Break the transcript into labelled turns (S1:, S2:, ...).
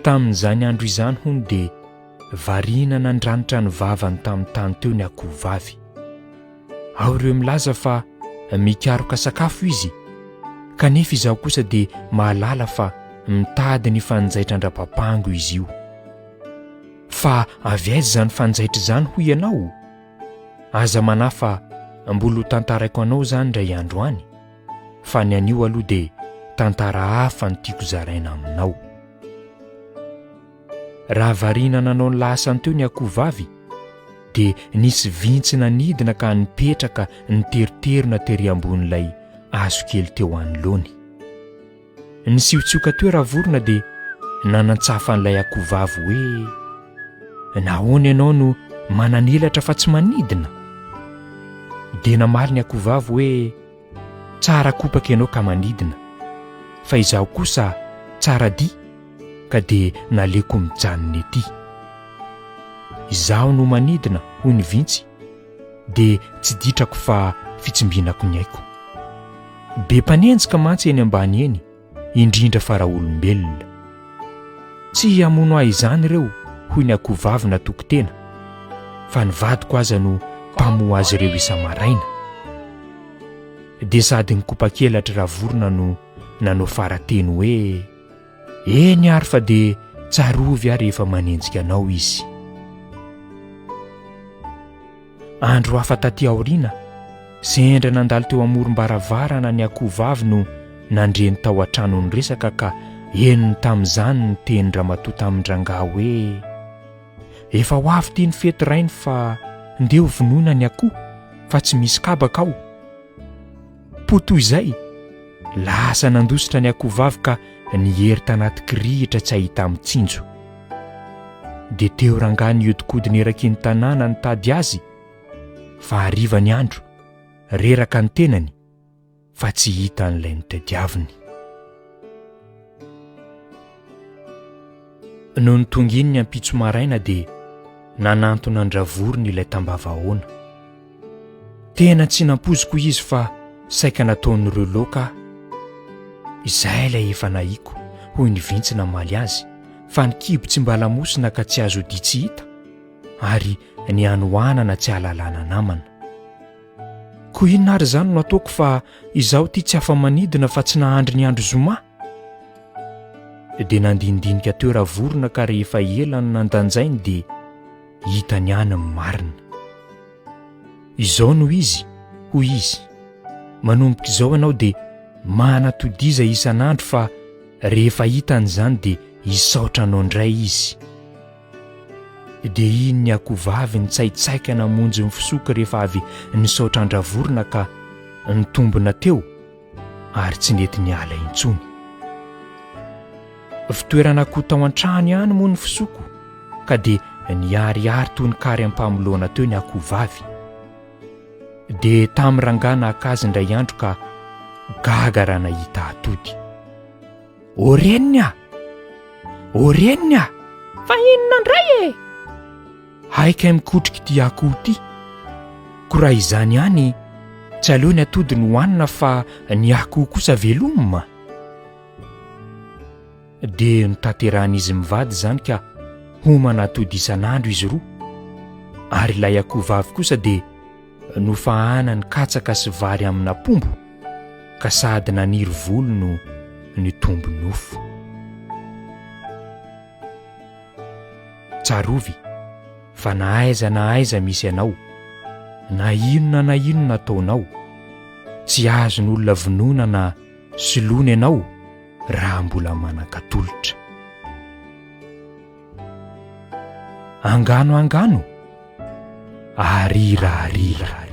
S1: Tamin'izany andro izany hono dia variana nandranitra ny vavany tamin'ny tany teo ny akohovavy. Ao ireo milaza fa mikaroka sakafo izy, kanefa izaho kosa dia mahalala fa mitady ny fanjaitran-drapapango izy io. Fa avy aiza izany fanjaitra izany hoy ianao? Aza manahy fa mbola ho tantaraiko anao izany indray andro any, fa ny anio aloha dia tantara hafa no tiako zaraina aminao. Raha variana nanao ny lahasany teo ny akohovavy dia nisy vintsy nanidina ka nipetraka niteronterona tery ambonin'ilay hazo kely teo anoloany. Nisiotsioka teo Ravorona dia nanantsafa an'ilay akohovavy hoe, Nahoana ianao no manan'elatra fa tsy manidina? Dia namaly ny akohovavy hoe, Tsara kopaka ianao ka manidina, fa izaho kosa tsara dia ka dia naleoko mijanona ety. Izaho no manidina, hoy ny vintsy, dia tsy ditrako fa fitsimbinako ny aiko. Be mpanenjika mantsy eny ambany eny, indrindra fa raolombelona. Tsy hamono ahy izany ireo, hoy ny akohovavy natoky tena, fa ny vadiko aza no mpamoha azy ireo isa-maraina. Dia sady nikopa-kelatry Ravorona no nanao fara-teny hoe, Eny ary fa dia tsarovy aho rehefa manenjika anao izy. Andro hafa taty aoriana, sendra nandalo teo amorom-baravarana ny akohovavy no nandre ny tao an-trano niresaka ka henony tamin'izany ny tenin-dramatoa tamin-drangahy hoe, Efa ho avy ity ny fety rainy fa ndeha ho vonoina ny akoho fa tsy misy kabaka ao. Poa toy izay, lasa nandositra ny akohovavy ka niery tanaty kirihitra tsy ahita-mitsinjo. Dia teo rangahy nihodinkodina eraky ny tanàna nitady azy fa hariva ny andro, reraka ny tenany fa tsy hitan'ilay notadiaviny. Nony tonga iny ny ampitso maraina dia nanantona an-dRavorona ilay tambavahoana. Tena tsy nampoiziko izy fa saika nataon'ireo loaka aho. Izay ilay efa nahiko, hoy ny vintsy namaly azy, fa ny kibo tsy mba lamosina ka tsy azo odia tsy hita, ary ny hanoanana tsy ahalalana namana. Koa inona ary izany no ataoko fa izaho ity tsy afa-manidina fa tsy nahandry ny andro zoma? Dia nandinidinika teo Ravorona ka rehefa ela no nandanjainy dia hitany ihany ny marina. Izao no izy, hoy izy, manomboka izao ianao dia manatodiza isan'andro fa rehefa hitany izany dia hisaotra anao indray izy. Dia iny ny akohovavy nitsaitsaika namonjy ny fisoky rehefa avy nisaotra an-dRavorona ka nitombina teo ary tsy nety niala intsony. Fitoerana akoho tao an-trano ihany moa ny fisoko ka dia niharihary toy ny kary am-pamoloana teo ny akohovavy. Dia tamy rangahy naka azy indray andro ka gaga raha nahita atody. O reniny ah! O reniny ah!
S2: Fa inona indray e?
S1: Hay kay mikotrika ity akoho ity. Ko raha izany ihany, tsy aleo ny atody no hohanina fa ny akoho kosa velomina. Dia notanterahan'izy mivady izany ka homana atody isan'andro izy roa. Ary ilay akoho vavy kosa dia nofahanany katsaka sy vary amin'apombo ka sady naniry volo no nitombo nofo. Tsarovy fa na aiza na aiza misy anao, na inona na inona ataonao, tsy azon'olona vonoina na soloina ianao raha mbola manan-katolotra. Angano angano, arira arira.